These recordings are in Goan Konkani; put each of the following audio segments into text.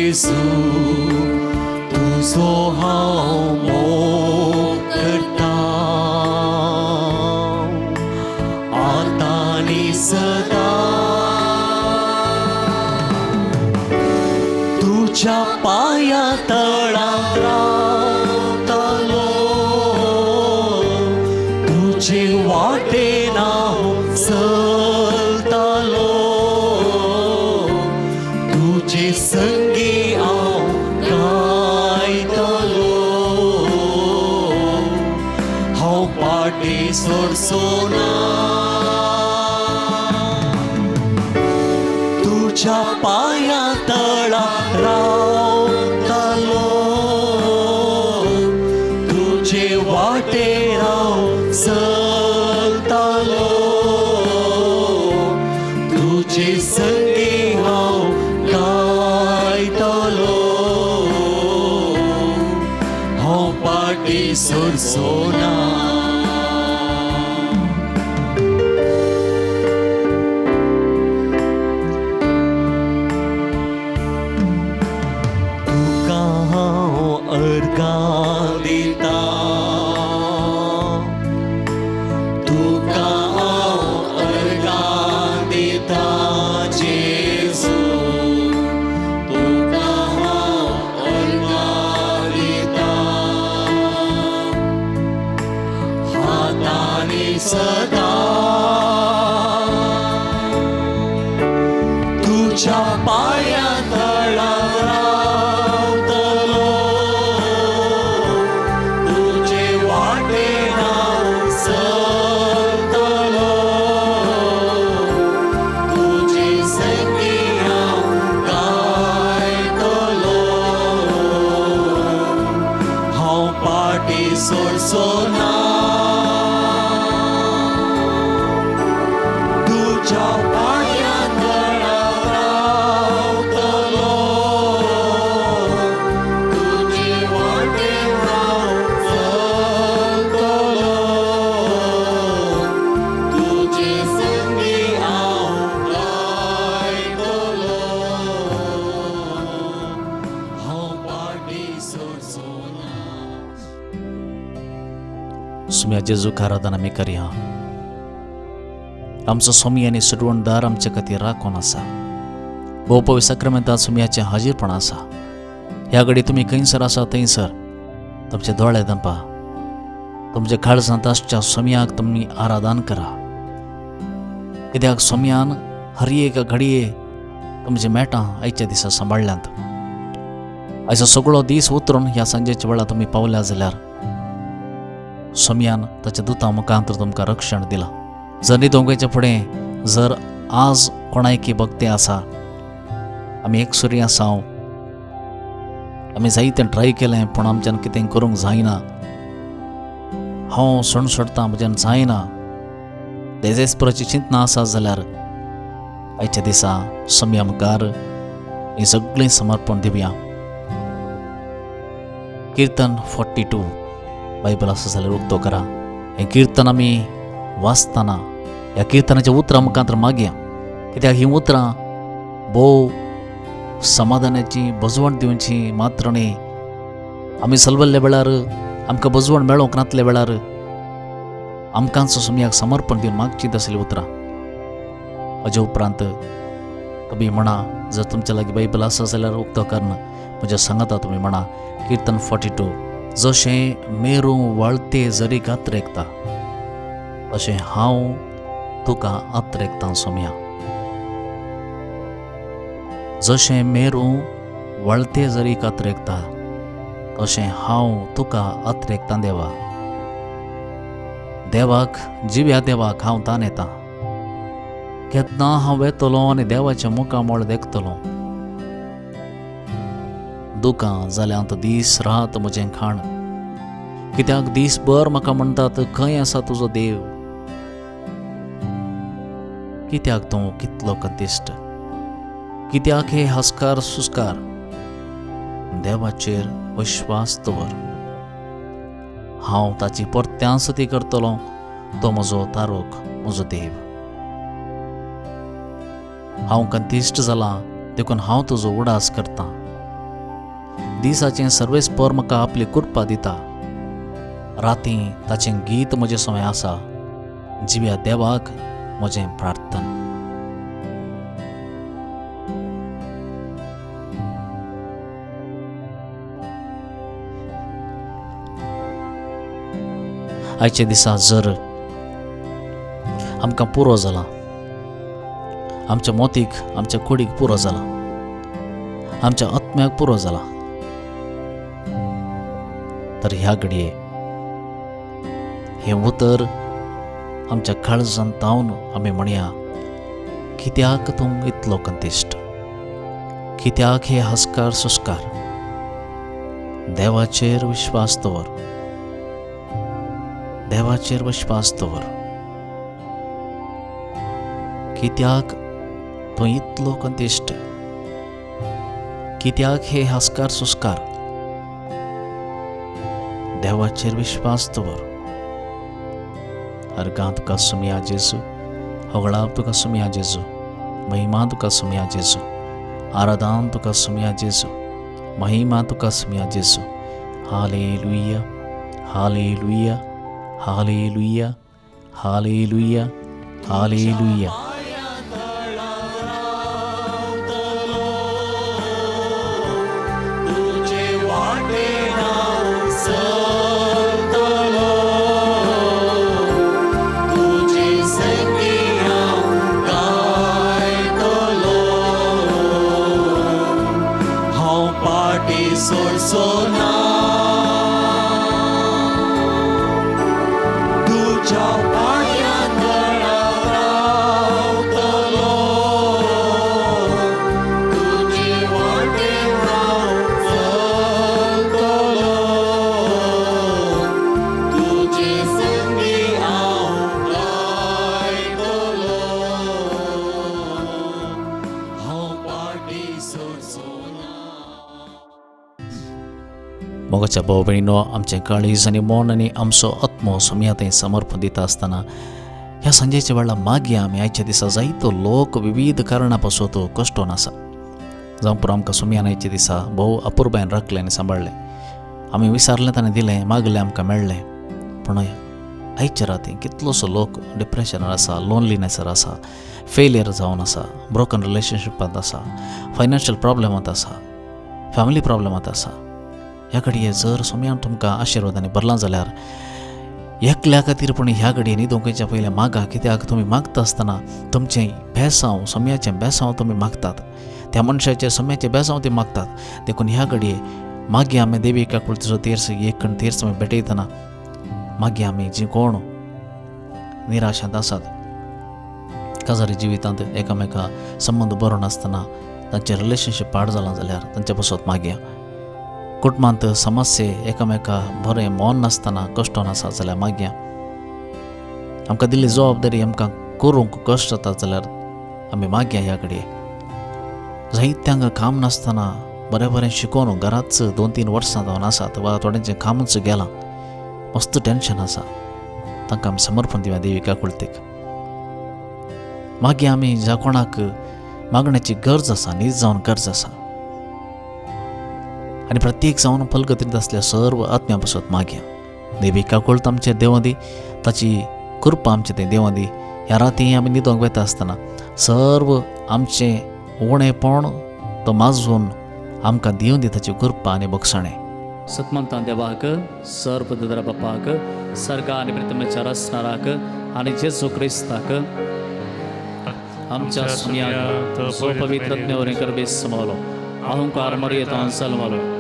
जेजू, तुजो हांव मोग करता आतां आनी सदां. तुज्या पांया तळा रावतलो, तुजे वाटेन हांव चलतलो, तुजे संगी हांव गायतलो, हांव फाटीं सोडचो ना. तुज्या पांया तळा रावतलो, तुजे वाटेर हांव चलतलो, तुजे संगी हांव गायतलो, हांव फाटीं सोडचो ना. तुका हांव अर्गां दिता, तुका हांव अर्गां दिता जेजू, तुका हांव अर्गां दिता आतां आनी सदां. तुज्या पांया तळा रावतलो, तुजे वाटेन हांव चलतलो, तुजे संगी हांव गायतलो, हांव फाटीं सोडचो ना. तुज्या पांया तळा रावतलो, तुजे वाटेन हांव चलतलो, तुजे संगी हांव गायतलो, हांव फाटीं सोडचो ना. सुम्या जेजूक आराधना आमी करया. आमचो स्वामी आनी सुटवणदार आमचे खातीर राखून आसा. भोवपवी साक्रमेंतांत सुम्याचें हाजीरपण आसा. ह्या घडी तुमी खंयसर आसा थंयसर तुमचे दोळे दंपा, तुमच्या काळजांत आसच्या स्वामयाक तुमी आराधन करा. कित्याक स्वामयान हर एक घडये तुमची मेटां आयच्या दिसा सांबाळ्ळ्यांत. आयचो सगळो दीस उतरून ह्या सांजेच्या वेळार तुमी पावल्या जाल्यार स्वामयान ताच्या दुता मुखांतर तुमकां रक्षण दिलां. जर न्हिदोंक फुडें जर आज कोणायकी भक्ती आसा, आमी एकसुरी आसा, आमी जायतें ट्राय केलें पूण आमच्यान कितें करूंक जायना, हांव सणसणटां म्हज्यान जायना, देजेस्पराची चिंतना आसा जाल्यार आयच्या दिसा स्वामया मुखार हें सगळें समर्पण दिवया. किर्तन 42 बायबल आसा जाल्यार उक्तो करा. हें किर्तन आमी वाचतना ह्या किर्तनाच्या उतरां मुखार मागया, कित्याक हीं उतरां भोव समाधानाची भजवण दिवची मात्र न्ही. आमी सलवल्ल्या वेळार आमकां भजवण मेळोंक नातल्या वेळार आमकांच स्वामयाक समर्पण दिवन मागची तसलीं उतरां. म्हज्या उपरांत तुमी म्हणा, जर तुमच्या लागीं बायबल आसा जाल्यार उक्तो करून म्हज्या सांगाता तुमी म्हणा. किर्तन 42. जशें मेरू वाळते जरी अत्रेकता तशें हांव तुका अत्रेकता सोम्या. जशें मेरू वळते जरी अत्रेकता तशें हांव तुका अत्रेकता देवा. देवाक जिव्या देवाक हांव तान येता, केन्ना हांव वेतलो आनी देवाच्या मुखामळ देखतलो. दुकां जाल्यांत दीस रात म्हजें खाण, कित्याक दीसभर म्हाका म्हणटात खंय आसा तुजो देव. कित्याक तूं कितलो कंतिश्ट, कित्याक हे हस्कार सुस्कार, देवाचेर विश्वास दवर. हांव ताची परत्यासती करतलो, तो म्हजो तारोक म्हजो देव. हांव कंतिश्ट जालां देखून हांव तुजो उडास करतां. दिसाचें सर्वेस्पर म्हाका आपली कृपा दिता, राती ताचें गीत म्हजें समय आसा, जिव्या देवाक म्हजें प्रार्थन. आयच्या दिसा जर आमकां पुरो जाला, आमच्या मोतीक आमच्या कुडीक पुरो जाला, आमच्या आत्म्याक पुरो जाला, तर ह्या घडये हें उतर आमच्या काळजान तावन आमी म्हणया, कित्याक तूं इतलो कंतिश्ट, कित्याक हे हस्कार सुस्कार, देवाचेर विश्वास दवर, देवाचेर विश्वास दवर. कित्याक तूं इतलो कंतिश्ट, कित्याक हे हस्कार सुस्कार, देवाचेर विश्वास दवर. अर्गां तुका सुमया जेजू, होगळाप तुका सुमया जेजू, महिमा तुका सुमया जेजू, आराधन तुका सुमया जेजू, महिमा तुका सुमया जेजू. Hallelujah, hallelujah, hallelujah, hallelujah, hallelujah. मोगाच्या भाव भयणीनो, आमचें काळीज आनी मन आनी आमचो आत्मो सोम्या थंय समर्पण दिता आसतना ह्या सांजेच्या वेळार मागया आमी आयच्या दिसा जायतो लोक विविध कारणां पासत कश्टोन आसा. जावं पुरो आमकां सोम्यान आयच्या दिसा भोव अपुरबायन राखलें आनी सांबाळ्ळें. आमी विसारलें ताणें दिलें, मागलें आमकां मेळ्ळें. पूण आयच्या राती कितलोसो लोक डिप्रेशनार आसा, लोनलीनेसार आसा, फेलियर जावन आसा, ब्रोकन रिलेशनशिपांत आसा, फायनान्शियल प्रॉब्लमांत आसा, फॅमिली प्रॉब्लमांत आसा. ह्या घडये जर सोम्यान तुमकां आशिर्वादांनी भरलां जाल्यार एकल्या खातीर पूण ह्या घडये न्हिदोंकेच्या पयलें मागा, कित्याक तुमी मागता आसतना तुमचें बेसांव सोम्याचें बेसांव तुमी मागतात, त्या मनशाचें सोम्याचें बेसांव ती मागतात. देखून ह्या घडये मागीर आमी देवी काकुळतीचो तीर्स एक तीर्स आमी भेटयतना मागीर आमी जीं कोण निराशांत आसात, काजारी जिवितांत एकामेका संबंद बरो नासतना तांचें रिलेशनशीप पाड जालां जाल्यार तांचे पासत मागया. कुटुंबांत समस्ये एकामेका बरें मन नासतना कश्टोन आसा जाल्यार मागया. आमकां दिल्ली जबाबदारी आमकां करूंक कश्ट जाता जाल्यार आमी मागया. ह्या घडये जायत्यांक काम नासतना बरें बरें शिकोवन घराच 2-3 वर्सां जावन आसात वा थोड्यांचें कामूच गेलां, मस्त टेंशन आसा, तांकां आमी समर्पण दिवया देवी काकुळतेक. मागीर आमी ज्या कोणाक मागण्याची गरज आसा, नीज जावन गरज आसा आनी प्रत्येक जावन फलगतींत आसल्या सर्व आत्म्या पासत मागया. देवी काकुळत आमचेर देवां दी, ताची कृपा आमचे थंय देवां दी. ह्या राती आमी न्हिदोंक वता आसतना सर्व आमचें उणेपण तो माजून आमकां दिवन दी ताची कृपा आनी बक्षाणें. सतमंतां देवाक, सर्व बापाक, सर्गा आनी प्रतिमेच्या रचणाराक आनी जेजू क्रिस्ताक आमच्या सुम्याक जो पवित्र आत्म्यावरी करबेस समवलो अहंकार मर्येतान सलमलो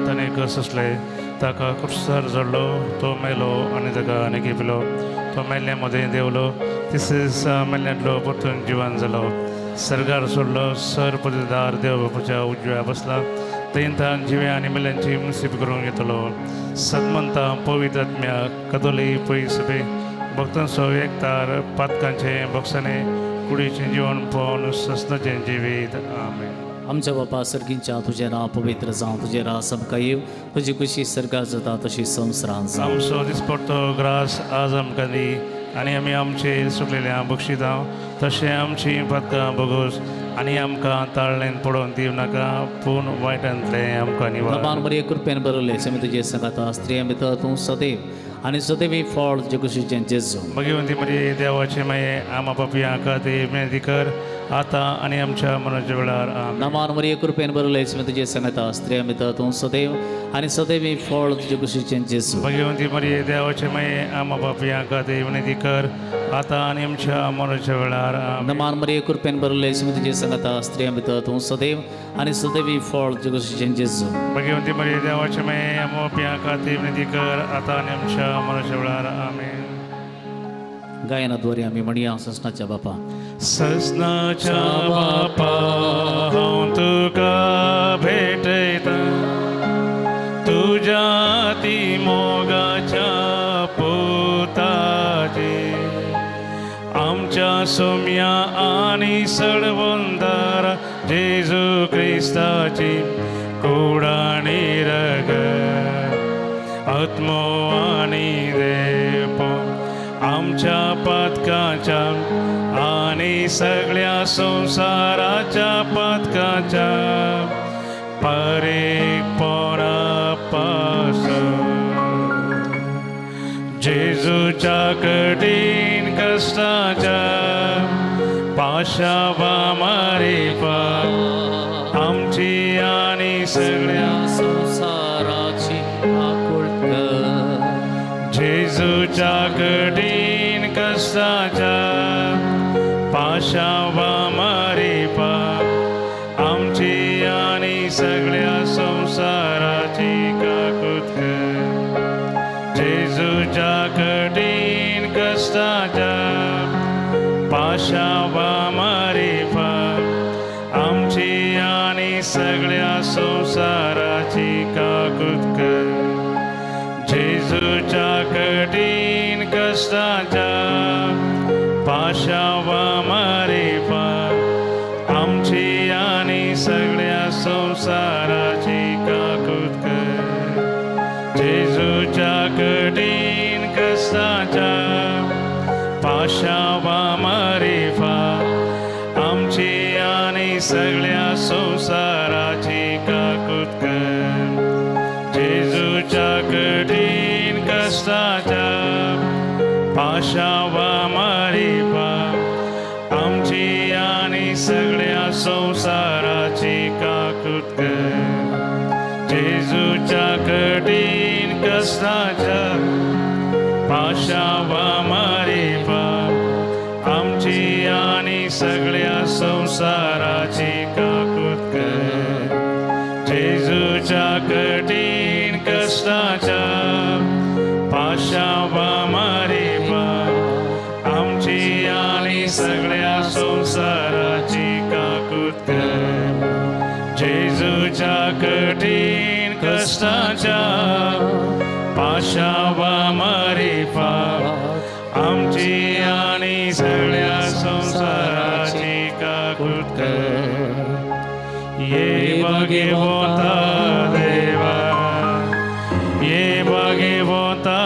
ताणें कसले ताका कुर्सार जडलो, तो मेलो आनी ताका आनी घेपलो. तो मेल्ल्या मदें देंवलो, तिसरे दिसा मेल्ल्यांतलो परतून जिवन जालो. सर्गार सोडलो, सर पददार देव बापूच्या उजव्या बसला, थंय जिव्या आनी मेल्यांची मुसीब करूंक येतलो. सदमंता पवित्र आत्म्या कदोली पयसबे भक्तांचो एकतार पातकांचें बक्षाणें कुडीचें जिवन पळोवन सस्नाचें जिवीत. आमेन. आमच्या बापा सर्गींच्या तुजें नांव पवित्र जावं, तुजें राज आमकां येवं, तुजी खुशी सर्गार जाता तशी संवसारांत जावं. आमचो दिसपडतो ग्रास आज आमकां दी आनी आमी आमचे सुकलेल्या बक्षितां तशें आमची पातकां बगोस आनी आमकां ताळ्ळेन पडोवन दिवं नाका पूण वायटांतलें आमकां निवार. नमान मरिये कृपेन भरले समी तुजे सांगाता स्त्रियां भितर तूं सदैव आनी सदैव फळ तुजे कुशीचें जेजू. भगवंती मरिये देवाचे माये आमा पापयां खातीर विनंती कर आतां आनी आमच्या मरणाच्या वेळार. आमेन. नमान मरिये कृपेन भरले समी तुजे सांगाता स्त्रियां भितर तूं सदैव आनी सदैव फळ तुजे कुशीचें जेजू. भगवंती मरिये देवाचे माये आमा पापयां खातीर विनंती कर आतां आनी आमच्या मरणाच्या वेळार. आमेन. नमान मरिये कृपेन भरले समी तुजे सांगाता स्त्रियां भितर तूं सदैव आनी सदैव फळ तुजे कुशीचें जेजू. भगवंती मरिये देवाचे माये आमा पापयां खातीर विनंती कर आतां आनी आमच्या मरणाच्या वेळार. आमेन. गायनाद्वारे आमी म्हणया ससनाच्या बापा. ससनाच्या बापा हांव तुका भेटयता तुज्या ती मोगाच्या पुताचे आमच्या सोम्या आनी सडवंदारा जेजू क्रिस्ताची कुडाणी रग आत्मो आनी देव आमच्या पातकाच्या आनी सगळ्या संवसाराच्या पातकाच्या परेकपणा पासून जेजूच्या कठीण कष्टाच्या पाशावा मारिफा आमची आनी सगळ्या संसाराची आकुळ कर. जेजूच्या कठीण कष्टाच्या पाशावा मारिफा आमची आनी सगळ्या संवसाराची काकूत कर. जेजूच्या कठीण कष्टाच्या पाशावा मारिफा आमची आनी सगळ्या संवसाराची काकूत कर. जेजूच्या कठीण कष्टाच्या पाशावा मारिफा आमची आनी सगळ्या संवसाराची काकूत कर. जेजूच्या कठीण कष्टाच्या पाशावा मारिफा आमची आनी सगळ्या संवसाराची काकूत कर. जेजूच्या कठीण कष्टाच्या पाशावा मारिफा आमची आनी सगळ्या संवसाराची काकूत कर. जेजूच्या कठीण कष्टाच्या पाशावा मारिफा आमची आनी सगळ्या संवसाराची काकूत कर. जेजूच्या कठीण कष्टाच्या पाशावा मारिफा आमची आनी सगळ्या संवसाराची काकूत कर. जेजूच्या कठीण कष्टाच्या पाशावा मारिफा आमची आनी सगळ्या संवसाराची काकूत कर. ये भगवंता देवा ये भगवंता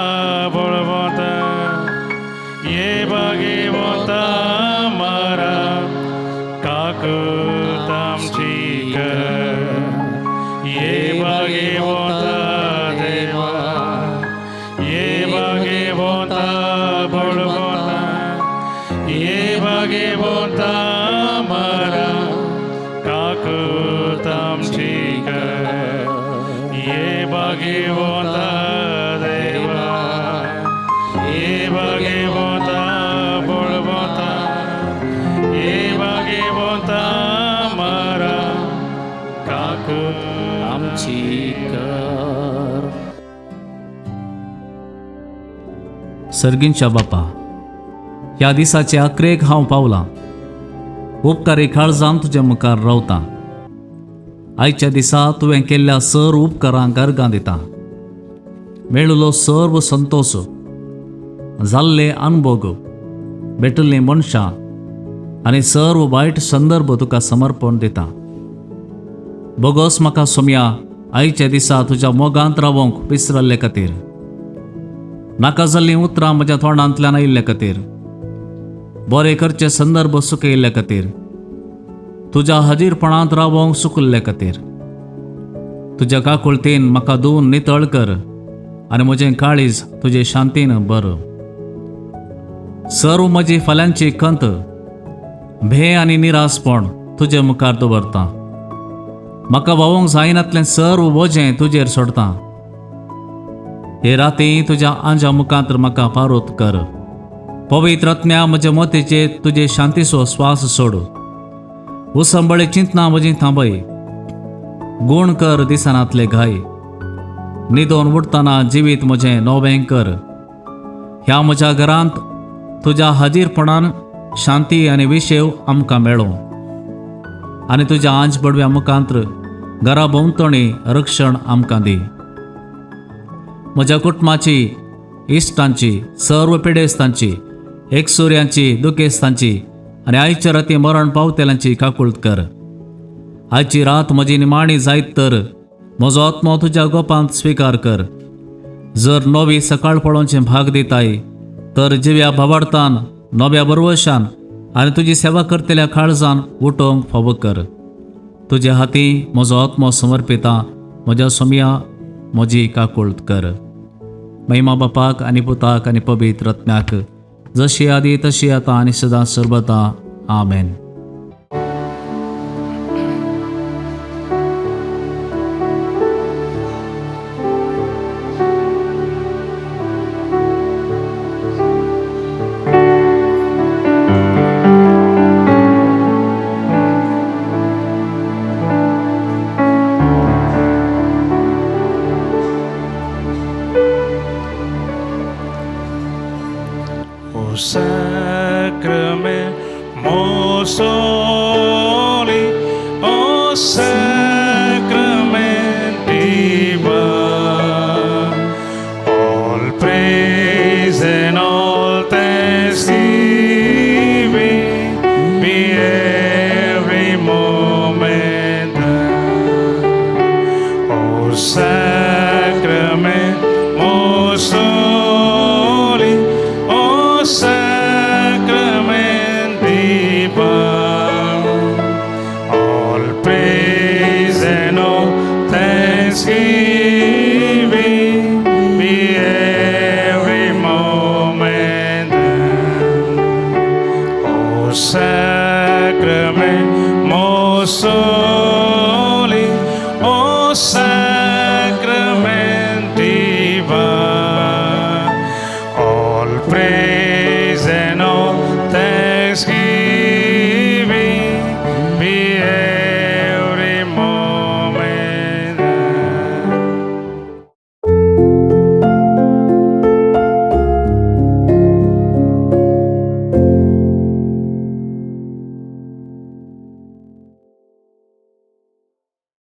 बळवंता ये भगवंता मारा काकूत आमची कर. ये भगवंता देवा ये भगवंता बळवंता ये भगवंता मारा काकूत आमची कर. ये भगवंता देवा ये भगवंता बळवंता ये भगवंता मारा काकूत आमची कर. सर्गींच्या बापा, ह्या दिसाचे अकरेक हांव पावलां. उपकारी काळजान तुज्या मुखार रावतां. आयच्या दिसा तुवें केल्ल्या सर उपकारांक अर्गां दिता. मेळिल्लो सर्व संतोश, जाल्ले अनभोग, भेटिल्लीं मनशां आनी सर्व वायट संदर्भ तुका समर्पण दिता. बोगोस म्हाका सोमया आयच्या दिसा तुज्या मोगांत रावोंक विसरल्ले खातीर, नाका जाल्लीं उतरां म्हज्या तोंडांतल्यान आयिल्ले खातीर, बरे करचे संदर्भ सुकयिल्ले खातीर. तुज्या हाजीरपणांत रावोंक सुकल्ले खातीर. तुज्या काकुळतीन म्हाका धुवन नितळ कर आनी म्हजें काळीज तुजे शांतीन बर. सर्व म्हजी फाल्यांची खंत, भे आनी निरासपण तुजे मुखार दवरता. म्हाका व्हांवूंक जायनातलें सर्व वजें तुजेर सोडता. हे राती तुज्या आंजा मुखांत म्हाका पारोत कर. पवित्र आत्म्या म्हज्या मतीचेर तुजे शांतीचो स्वास सोड. उसंबळे चिंतना म्हजी थांबय. गूण कर दिसनातले घाय. न्हिदोन उठतना जिवीत म्हजें नवें कर. ह्या म्हज्या घरांत तुज्या हाजीरपणान शांती आनी विशेव आमकां मेळो आनी तुज्या आंज बडव्या मुखांत घरा भोंवतणी रक्षण आमकां दी. म्हज्या कुटुंबाची, इश्टांची, सर्व पिडेस्तांची, एकसुऱ्यांची, दुखेस्तांची आनी आयच्या राती मरण पावतेल्यांची काकूळत कर. आयची रात म्हजी निमाणी जायत तर म्हजो आत्मो तुज्या गोपांत स्विकार कर. जर नवी सकाळ पळोवचें भाग दिताय तर जिव्या भावार्थान, नव्या बरवशान आनी तुजी सेवा करतल्या काळजान उठोवंक फावो कर. तुज्या हाती म्हजो आत्मो समर्पिता. म्हज्या सोमया म्हजी काकूळत कर. महिमा बापाक आनी पुताक आनी पवित्र आत्म्याक, जशी आदी तशी आतां आनी सदां सर्वता. आमेन. O sacrament most holy, O sacrament divine, all praise and all thanksgiving be every moment thine. O sacrament most holy, O sacrament divine, all praise and all thanksgiving be every moment thine. O sacrament most holy, O sacrament